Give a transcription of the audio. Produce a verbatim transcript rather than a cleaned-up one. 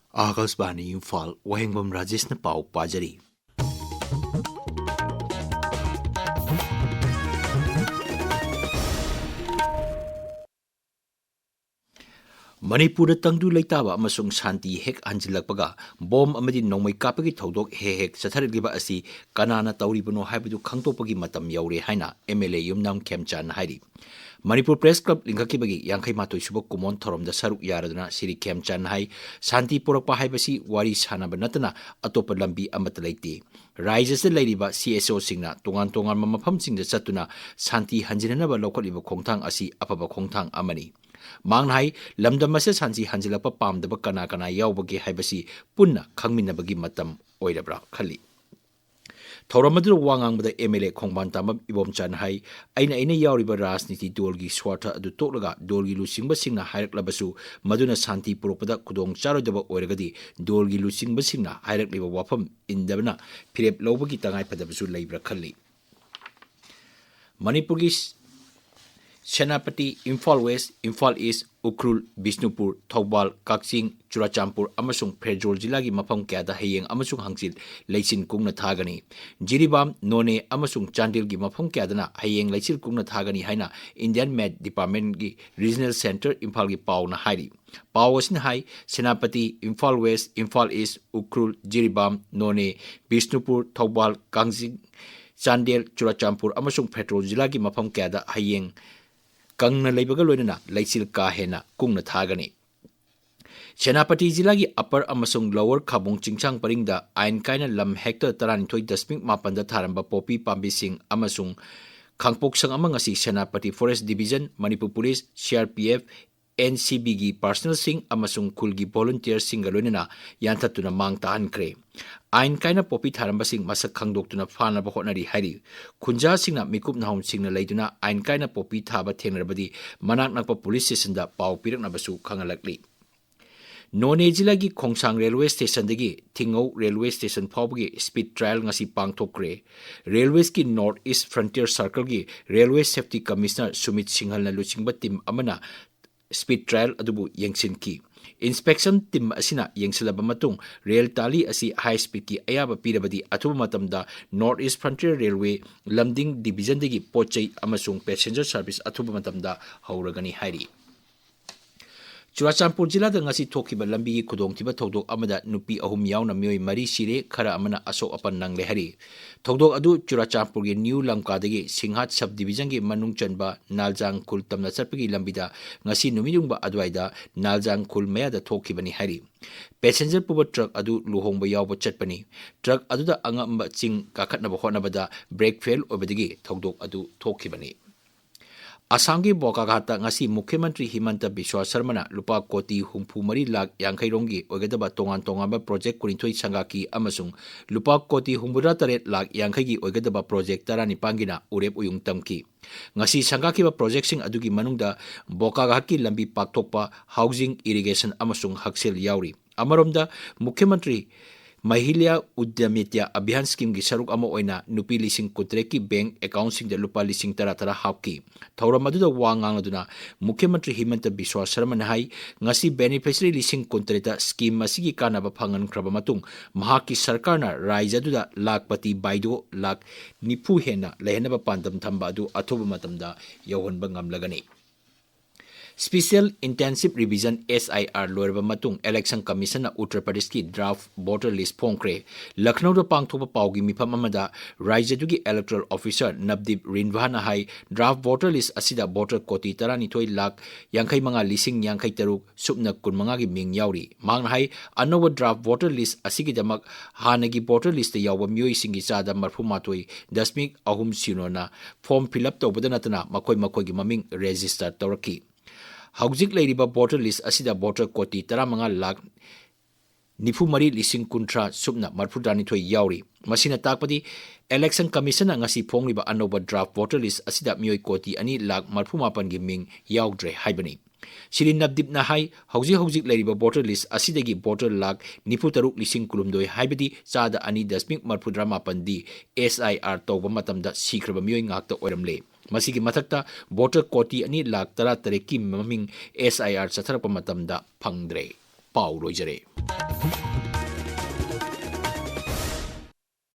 ꯑꯥꯀꯥꯁꯕꯥꯅꯤ ꯏꯝꯐꯥꯜ, ꯋꯥꯍꯦꯡꯕꯝ ꯔꯥꯖꯦꯁꯅ ꯄꯥꯎ ꯄꯥꯖꯔꯤ꯫ ꯃꯅꯤꯄꯨꯔꯗ ꯇꯪꯗꯨ ꯂꯩꯇꯥꯕ ꯑꯃꯁꯨꯡ ꯁꯥꯟꯇꯤ ꯍꯦꯛ ꯍꯟꯖꯤꯜꯂꯛꯄꯒ ꯕꯣꯝ ꯑꯃꯗꯤ ꯅꯣꯡꯃꯩ ꯀꯥꯞꯄꯒꯤ ꯊꯧꯗꯣꯛ ꯍꯦꯛ ꯍꯦꯛ ꯆꯠꯊꯔꯛꯂꯤꯕ ꯑꯁꯤ ꯀꯅꯥꯅ ꯇꯧꯔꯤꯕꯅꯣ ꯍꯥꯏꯕꯗꯨ ꯈꯪꯗꯣꯛꯄꯒꯤ ꯃꯇꯝ ꯌꯧꯔꯦ ꯍꯥꯏꯅ MLA ꯌꯨꯝꯅꯥꯝ ꯈꯦꯝꯆꯥꯟꯅ ꯍꯥꯏꯔꯤ꯫ ꯃꯅꯤꯄꯨꯔ ꯄ꯭ꯔꯦꯁ ꯀ꯭ꯂꯕ ꯂꯤꯡꯈꯠꯈꯤꯕꯒꯤ ꯌꯥꯡꯈꯩ ꯃꯥꯊꯣꯏ ꯁꯨꯕ ꯀꯨꯝꯑꯣꯟ ꯊꯧꯔꯝꯗ ꯁꯔꯨꯛ ꯌꯥꯔꯗꯨꯅ ꯁ꯭ꯔꯤ ꯈꯦꯝꯆꯥꯟꯅ ꯍꯥꯏ, ꯁꯥꯟꯇꯤ ꯄꯨꯔꯛꯄ ꯍꯥꯏꯕꯁꯤ ꯋꯥꯔꯤ ꯁꯥꯟꯅꯕ ꯅꯠꯇꯅ ꯑꯇꯣꯞꯄ ꯂꯝꯕꯤ ꯑꯃꯠꯇ ꯂꯩꯇꯦ꯫ ꯔꯥꯏꯖ꯭ꯌꯁꯤꯗ ꯂꯩꯔꯤꯕ CSOꯁꯤꯡꯅ ꯇꯣꯉꯥꯟ ꯇꯣꯉꯥꯟꯕ ꯃꯐꯝꯁꯤꯡꯗ ꯆꯠꯇꯨꯅ ꯁꯥꯟꯇꯤ ꯍꯟꯖꯤꯟꯅꯅꯕ ꯂꯧꯈꯠꯂꯤꯕ ꯈꯣꯡꯊꯥꯡ ꯑꯁꯤ ꯑꯐꯕ ꯈꯣꯡꯊꯥꯡ ꯑꯃꯅꯤ꯫ ꯃꯍꯥꯛꯅ ꯍꯥꯏ, ꯂꯝꯗꯝ ꯑꯁꯤꯗ ꯁꯥꯟꯇꯤ ꯍꯟꯖꯤꯜꯂꯛꯄ ꯄꯥꯝꯗꯕ ꯀꯅꯥ ꯀꯅꯥ ꯌꯥꯎꯕꯒꯦ ꯍꯥꯏꯕꯁꯤ ꯄꯨꯟꯅ ꯈꯪꯃꯤꯟꯅꯕꯒꯤ ꯃꯇꯝ ꯑꯣꯏꯔꯕ꯭ꯔꯥ ꯈꯜꯂꯤ꯫ ꯊꯧꯔꯝ ꯑꯗꯨꯗ ꯋꯥ ꯉꯥꯡꯕꯗ MLA ꯈꯣꯡꯕꯥꯟ ꯇꯥꯝꯕꯝ ꯏꯕꯣꯝꯆꯥꯅ ꯍꯥꯏ, ꯑꯩꯅ ꯑꯩꯅ ꯌꯥꯎꯔꯤꯕ ꯔꯥꯖꯅꯤꯇꯤ ꯗꯣꯜꯒꯤ ꯁ꯭ꯋꯥꯔꯊ ꯑꯗꯨ ꯇꯣꯛꯂꯒ ꯗꯣꯜꯒꯤ ꯂꯨꯆꯤꯡꯕꯁꯤꯡꯅ ꯍꯥꯏꯔꯛꯂꯕꯁꯨ ꯃꯗꯨꯅ ꯁꯥꯟꯇꯤ ꯄꯨꯔꯛꯄꯗ ꯈꯨꯗꯣꯡ ꯆꯥꯔꯣꯏꯗꯕ ꯑꯣꯏꯔꯒꯗꯤ ꯗꯣꯜꯒꯤ ꯂꯨꯆꯤꯡꯕꯁꯤꯡꯅ ꯍꯥꯏꯔꯛꯂꯤꯕ ꯋꯥꯐꯝ ꯏꯟꯗꯕꯅ ꯐꯤꯔꯦꯞ ꯂꯧꯕꯒꯤ ꯇꯉꯥꯏꯐꯗꯕꯁꯨ ꯂꯩꯕ꯭ꯔꯥ ꯈꯜꯂꯤ꯫ ꯃꯅꯤꯄꯨꯔꯒꯤ ꯁꯦꯅꯥꯄꯇꯤ, ꯏꯝꯐꯥꯜ ꯋꯦꯁ, ꯏꯝꯐꯥꯜ ꯏꯁ, ꯎꯈ꯭ꯔꯨꯜ, ꯕꯤꯁꯅꯨꯄꯨꯔ, ꯊꯧꯕꯥꯜ, ꯀꯛꯆꯤꯡ, ꯆꯨꯔꯥꯆꯥꯟꯄꯨꯔ ꯑꯃꯁꯨꯡ ꯐꯦꯔꯖꯣꯜ ꯖꯤꯂꯥꯒꯤ ꯃꯐꯝ ꯀꯌꯥꯗ ꯍꯌꯦꯡ ꯑꯃꯁꯨꯡ ꯍꯪꯆꯤꯠ ꯂꯩꯆꯤꯟ ꯀꯨꯡꯅ ꯊꯥꯒꯅꯤ꯫ ꯖꯤꯔꯤꯕꯥꯝ, ꯅꯣꯅꯦ ꯑꯃꯁꯨꯡ ꯆꯥꯟꯗꯦꯜꯒꯤ ꯃꯐꯝ ꯀꯌꯥꯗꯅ ꯍꯌꯦꯡ ꯂꯩꯆꯤꯟ ꯀꯨꯡꯅ ꯊꯥꯒꯅꯤ ꯍꯥꯏꯅ Indian Met Departmentꯀꯤ Regional Centre ꯏꯝꯐꯥꯜꯒꯤ ꯄꯥꯎꯅ ꯍꯥꯏꯔꯤ꯫ ꯄꯥꯎ ꯑꯁꯤꯅ ꯍꯥꯏ, ꯁꯦꯅꯥꯄꯇꯤ, ꯏꯝꯐꯥꯜ ꯋꯦꯁ, ꯏꯝꯐꯥꯜ ꯏꯁ, ꯎꯈ꯭ꯔꯨꯜ, ꯖꯤꯔꯤꯕꯥꯝ, ꯅꯣꯅꯦ, ꯕꯤꯁꯅꯨꯄꯨꯔ, ꯊꯧꯕꯥꯜ, ꯀꯛꯆꯤꯡ, ꯆꯥꯟꯗꯦꯜ, ꯆꯨꯔꯥꯆꯥꯟꯄꯨꯔ ꯑꯃꯁꯨꯡ ꯐꯦꯔꯖꯣꯜ ꯖꯤꯂꯥꯒꯤ ꯃꯐꯝ ꯀꯌꯥꯗ ꯍꯌꯦꯡ ꯀꯪꯅ ꯂꯩꯕꯒ ꯂꯣꯏꯅꯅ ꯂꯩꯆꯤꯜ ꯀꯥ ꯍꯦꯟꯅ ꯀꯨꯡꯅ ꯊꯥꯒꯅꯤ꯫ ꯁꯦꯅꯥꯄꯇꯤ ꯖꯤꯂꯥꯒꯤ ꯑꯄꯔ ꯑꯃꯁꯨꯡ ꯂꯣꯋꯔ ꯈꯥꯕꯣꯡ ꯆꯤꯡꯁꯥꯡ ꯄꯔꯤꯡꯗ ꯑꯥꯏꯟ ꯀꯥꯏꯅ ꯂꯝ ꯍꯦꯛꯇꯔ ꯇꯔꯥꯅꯤꯊꯣꯏ ꯗꯁꯃꯤꯛ ꯃꯥꯄꯟꯗ ꯊꯥꯔꯝꯕ ꯄꯣꯄꯤ ꯄꯥꯝꯕꯤꯁꯤꯡ ꯑꯃꯁꯨꯡ ꯈꯥꯡꯄꯣꯛꯁꯪ ꯑꯃ ꯉꯁꯤ Senapati Forest Division, Manipur police, CRPF, NCBꯒꯤ personnelꯁꯤꯡ ꯑꯃꯁꯨꯡ ꯈꯨꯜꯒꯤ volunteerꯁꯤꯡꯒ ꯂꯣꯏꯅꯅ ꯌꯥꯟꯊꯠꯇꯨꯅ ꯃꯥꯡ ꯇꯥꯍꯟꯈ꯭ꯔꯦ꯫ ꯑꯥꯏꯟ ꯀꯥꯏꯅ ꯄꯣꯄꯤ ꯊꯥꯔꯝꯕꯁꯤꯡ ꯃꯁꯛ ꯈꯪꯗꯣꯛꯇꯨꯅ ꯐꯥꯅꯕ ꯍꯣꯠꯅꯔꯤ ꯍꯥꯏꯔꯤ꯫ ꯈꯨꯟꯖꯥꯁꯤꯡꯅ ꯃꯤꯀꯨꯞ ꯅꯍꯨꯝꯁꯤꯡꯅ ꯂꯩꯗꯨꯅ ꯑꯥꯏꯟ ꯀꯥꯏꯅ ꯄꯣꯄꯤ ꯊꯥꯕ ꯊꯦꯡꯅꯔꯕꯗꯤ ꯃꯅꯥꯛ ꯅꯛꯄ ꯄꯨꯂꯤꯁ ꯁ꯭ꯇꯦꯁꯟꯗ ꯄꯥꯎ ꯄꯤꯔꯛꯅꯕꯁꯨ ꯈꯪꯍꯜꯂꯛꯂꯤ꯫ ꯅꯣꯅꯦ ꯖꯤꯂꯥꯒꯤ ꯈꯣꯡꯁꯥꯡ ꯔꯦꯜꯋꯦ ꯁ꯭ꯇꯦꯁꯟꯗꯒꯤ ꯊꯤꯡꯉꯧ ꯔꯦꯜꯋꯦ ꯁ꯭ꯇꯦꯁꯟ ꯐꯥꯎꯕꯒꯤ speed trial ꯉꯁꯤ ꯄꯥꯡꯊꯣꯛꯈ꯭ꯔꯦ꯫ ꯔꯦꯜꯋꯦꯁꯀꯤ North East Frontier Circleꯒꯤ ꯔꯦꯜꯋꯦ ꯁꯦꯐꯇꯤ ꯀꯃꯤꯁꯅꯔ ꯁꯨꯃꯤꯠ ꯁꯤꯡꯍꯜꯅ ꯂꯨꯆꯤꯡꯕ ꯇꯤꯝ ꯑꯃꯅ speed trial ꯑꯗꯨꯕꯨ ꯌꯦꯡꯁꯤꯟꯈꯤ꯫ Inspection team ꯑꯁꯤꯅ ꯌꯦꯡꯁꯤꯜꯂꯕ ꯃꯇꯨꯡ, ꯔꯦꯜ ꯇꯥꯂꯤ ꯑꯁꯤ high speedꯀꯤ ꯑꯌꯥꯕ ꯄꯤꯔꯕꯗꯤ, ꯑꯊꯨꯕ ꯃꯇꯝꯗ North East Frontier Railway Lumding Divisionꯗꯒꯤ ꯄꯣꯠ ꯆꯩ ꯑꯃꯁꯨꯡ passenger service ꯑꯊꯨꯕ ꯃꯇꯝꯗ ꯍꯧꯔꯒꯅꯤ ꯍꯥꯏꯔꯤ꯫ ꯆꯨꯔꯥꯆꯥꯟꯄꯨꯔ ꯖꯤꯂꯥꯗ ꯉꯁꯤ ꯊꯣꯛꯈꯤꯕ ꯂꯝꯕꯤꯒꯤ ꯈꯨꯗꯣꯡꯊꯤꯕ ꯊꯧꯗꯣꯛ ꯑꯃꯗ ꯅꯨꯄꯤ ꯑꯍꯨꯝ ꯌꯥꯎꯅ ꯃꯤꯑꯣꯏ ꯃꯔꯤ ꯁꯤꯔꯦ, ꯈꯔ ꯑꯃꯅ ꯑꯁꯣꯛ ꯑꯄꯟ ꯅꯪꯂꯦ ꯍꯥꯏꯔꯤ꯫ ꯊꯧꯗꯣꯛ ꯑꯗꯨ ꯆꯨꯔꯥꯆꯥꯟꯄꯨꯔꯒꯤ ꯅ꯭ꯌꯨ ꯂꯝꯀꯥꯗꯒꯤ ꯁꯤꯡꯍꯥꯠ sub divisionꯒꯤ ꯃꯅꯨꯡ ꯆꯟꯕ ꯅꯥꯜꯖꯥꯡ ꯈꯨꯜ ꯇꯝꯅ ꯆꯠꯄꯒꯤ ꯂꯝꯕꯤꯗ ꯉꯁꯤ ꯅꯨꯃꯤꯠꯌꯨꯡꯕ ꯑꯗꯨꯋꯥꯏꯗ ꯅꯥꯜꯖꯥꯡ ꯈꯨꯜ ꯃꯌꯥꯗ ꯊꯣꯛꯈꯤꯕꯅꯤ ꯍꯥꯏꯔꯤ꯫ Passenger ꯄꯨꯕ truck ꯑꯗꯨ ꯂꯨꯍꯣꯡꯕ ꯌꯥꯎꯕ ꯆꯠꯄꯅꯤ꯫ Truck ꯑꯗꯨꯗ ꯑꯉꯝꯕ ꯆꯤꯡ ꯀꯥꯈꯠꯅꯕ ꯍꯣꯠꯅꯕꯗ brake fail ꯑꯣꯏꯕꯗꯒꯤ ꯊꯧꯗꯣꯛ ꯑꯗꯨ ꯊꯣꯛꯈꯤꯕꯅꯤ꯫ ꯑꯁꯥꯝꯒꯤ ꯕꯣꯀꯥꯒꯥꯠꯇ ꯉꯁꯤ ꯃꯨꯈ꯭ꯌ ꯃꯟꯇ꯭ꯔꯤ ꯍꯤꯃꯟꯇ ꯕꯤꯁ꯭ꯋꯥ ꯁꯔꯃꯅ ꯂꯨꯄꯥ ꯀꯣꯇꯤ ꯍꯨꯝꯐꯨ ꯃꯔꯤ ꯂꯥꯈ ꯌꯥꯡꯈꯩ ꯔꯣꯝꯒꯤ ꯑꯣꯏꯒꯗꯕ ꯇꯣꯉꯥꯟ ꯇꯣꯉꯥꯟꯕ project ꯀꯨꯟꯅꯤꯊꯣꯏ ꯁꯪꯒꯥꯈꯤ ꯑꯃꯁꯨꯡ ꯂꯨꯄꯥ ꯀꯣꯇꯤ ꯍꯨꯝꯐꯨꯇꯔꯥ ꯇꯔꯦꯠ ꯂꯥꯈ ꯌꯥꯡꯈꯩꯒꯤ ꯑꯣꯏꯒꯗꯕ project ꯇꯔꯥꯅꯤꯄꯥꯟꯒꯤꯅ ꯎꯔꯦꯞ ꯎꯌꯨꯡ ꯇꯝꯈꯤ꯫ ꯉꯁꯤ ꯁꯪꯒꯥꯈꯤꯕ projectꯁꯤꯡ ꯑꯗꯨꯒꯤ ꯃꯅꯨꯡꯗ ꯕꯣꯀꯥꯒꯥꯠꯀꯤ ꯂꯝꯕꯤ ꯄꯥꯛꯊꯣꯛꯄ, housing, irrigation ꯑꯃꯁꯨꯡ ꯍꯛꯁꯦꯜ ꯌꯥꯎꯔꯤ꯫ ꯑꯃꯔꯣꯝꯗ, ꯃꯨꯈ꯭ꯌ ꯃꯟꯇ꯭ꯔꯤ ꯃꯍꯤꯂꯥ ꯎꯗ꯭ꯌꯃꯤꯇ꯭ꯌ ꯑꯚꯤꯌꯥꯟ schemeꯒꯤ ꯁꯔꯨꯛ ꯑꯃ ꯑꯣꯏꯅ ꯅꯨꯄꯤ ꯂꯤꯁꯤꯡ ꯀꯨꯟꯇꯔꯦꯠꯀꯤ bank accountꯁꯤꯡꯗ ꯂꯨꯄꯥ ꯂꯤꯁꯤꯡ ꯇꯔꯥ ꯇꯔꯥ ꯍꯥꯞꯈꯤ꯫ ꯊꯧꯔꯝ ꯑꯗꯨꯗ ꯋꯥ ꯉꯥꯡꯂꯗꯨꯅ ꯃꯨꯈ꯭ꯌ ꯃꯟꯇ꯭ꯔꯤ ꯍꯤꯃꯟꯇ ꯕꯤꯁ꯭ꯋꯥ ꯁꯔꯃꯅ ꯍꯥꯏ, ꯉꯁꯤ beneficiary ꯂꯤꯁꯤꯡ ꯀꯨꯟꯇꯔꯦꯠꯇ scheme ꯑꯁꯤꯒꯤ ꯀꯥꯟꯅꯕ ꯐꯪꯍꯟꯈ꯭ꯔꯕ ꯃꯇꯨꯡ, ꯃꯍꯥꯛꯀꯤ ꯁꯔꯀꯥꯔꯅ ꯔꯥꯖ꯭ꯌ ꯑꯗꯨꯗ ꯂꯥꯈꯄꯇꯤ ꯕꯥꯏꯗꯣ ꯂꯥꯈ ꯅꯤꯐꯨ ꯍꯦꯟꯅ ꯂꯩꯍꯟꯅꯕ ꯄꯥꯟꯗꯝ ꯊꯝꯕ ꯑꯗꯨ ꯑꯊꯨꯕ ꯃꯇꯝꯗ ꯌꯧꯍꯟꯕ ꯉꯝꯂꯒꯅꯤ꯫ Special Intensive Revision, S I R, ꯂꯣꯏꯔꯕ ꯃꯇꯨꯡ, Election Commissionꯅ ꯎꯠꯇꯔ ꯄ꯭ꯔꯗꯦꯁꯀꯤ draft voter list ꯐꯣꯡꯈ꯭ꯔꯦ꯫ ꯂꯈꯅꯧꯗ ꯄꯥꯡꯊꯣꯛꯄ ꯄꯥꯎꯒꯤ ꯃꯤꯐꯝ ꯑꯃꯗ ꯔꯥꯖ꯭ꯌꯗꯨꯒꯤ electoral officer ꯅꯕꯗꯤꯞ ꯔꯤꯟꯚꯥꯅ ꯍꯥꯏ, draft voter list ꯑꯁꯤꯗ voter ꯀꯣꯇꯤ ꯇꯔꯥꯅꯤꯊꯣꯏ ꯂꯥꯈ ꯌꯥꯡꯈꯩ ꯃꯉꯥ ꯂꯤꯁꯤꯡ ꯌꯥꯡꯈꯩ ꯇꯔꯨꯛ ꯁꯨꯞꯅ ꯀꯨꯟꯃꯉꯥꯒꯤ ꯃꯤꯡ ꯌꯥꯎꯔꯤ꯫ ꯃꯍꯥꯛꯅ ꯍꯥꯏ, ꯑꯅꯧꯕ draft voter list ꯑꯁꯤꯒꯤꯗꯃꯛ ꯍꯥꯟꯅꯒꯤ voter listꯇ ꯌꯥꯎꯕ ꯃꯤꯑꯣꯏꯁꯤꯡꯒꯤ ꯆꯥꯗ ꯃꯔꯐꯨ ꯃꯥꯊꯣꯏ ꯗꯁꯃꯤꯛ ꯑꯍꯨꯝ ꯁꯤꯅꯣꯅ form fill up ꯇꯧꯕꯗ ꯅꯠꯇꯅ ꯃꯈꯣꯏ ꯃꯈꯣꯏꯒꯤ ꯃꯃꯤꯡ register ꯇꯧꯔꯛꯈꯤ꯫ ꯍꯧꯖꯤꯛ ꯂꯩꯔꯤꯕ voter list ꯑꯁꯤꯗ voter ꯀꯣꯇꯤ ꯇꯔꯥꯃꯉꯥ ꯂꯥꯈ ꯅꯤꯐꯨ ꯃꯔꯤ ꯂꯤꯁꯤꯡ ꯀꯨꯟꯊ꯭ꯔꯥ ꯁꯨꯞꯅ ꯃꯔꯐꯨ ꯇꯔꯥꯅꯤꯊꯣꯏ ꯌꯥꯎꯔꯤ꯫ ꯃꯁꯤꯅ ꯇꯥꯛꯄꯗꯤ Election Commissionꯅ ꯉꯁꯤ ꯐꯣꯡꯂꯤꯕ ꯑꯅꯧꯕ draft voter list ꯑꯁꯤꯗ ꯃꯤꯑꯣꯏ ꯀꯣꯇꯤ ꯑꯅꯤ ꯂꯥꯈ ꯃꯔꯐꯨ ꯃꯥꯄꯟꯒꯤ ꯃꯤꯡ ꯌꯥꯎꯗ꯭ꯔꯦ ꯍꯥꯏꯕꯅꯤ꯫ ꯁ꯭ꯔꯤ ꯅꯕꯗꯤꯞꯅ ꯍꯥꯏ, ꯍꯧꯖꯤꯛ ꯍꯧꯖꯤꯛ ꯂꯩꯔꯤꯕ voter list ꯑꯁꯤꯗꯒꯤ voter ꯂꯥꯈ ꯅꯤꯐꯨ ꯇꯔꯨꯛ ꯂꯤꯁꯤꯡ ꯀꯨꯟꯍꯨꯝꯗꯣꯏ, ꯍꯥꯏꯕꯗꯤ ꯆꯥꯗ ꯑꯅꯤ ꯗꯁꯃꯤꯛ ꯃꯔꯐꯨꯇꯔꯥ ꯃꯥꯄꯟꯗꯤ S I R ꯇꯧꯕ ꯃꯇꯝꯗ ꯁꯤꯈ꯭ꯔꯕ ꯃꯤꯑꯣꯏ ꯉꯥꯛꯇ ꯑꯣꯏꯔꯝꯂꯦ꯫ ꯃꯁꯤꯒꯤ ꯃꯊꯛꯇ ꯚꯣꯇꯔ ꯀꯣꯇꯤ ꯑꯅꯤ ꯂꯥꯈ ꯇꯔꯥ ꯇꯔꯦꯠꯀꯤ ꯃꯃꯤꯡ ꯑꯦꯁ ꯑꯥꯏ ꯑꯥꯔ ꯆꯠꯊꯔꯛꯄ ꯃꯇꯝꯗ ꯐꯪꯗ꯭ꯔꯦ꯫ ꯄꯥꯎ ꯂꯣꯏꯖꯔꯦ꯫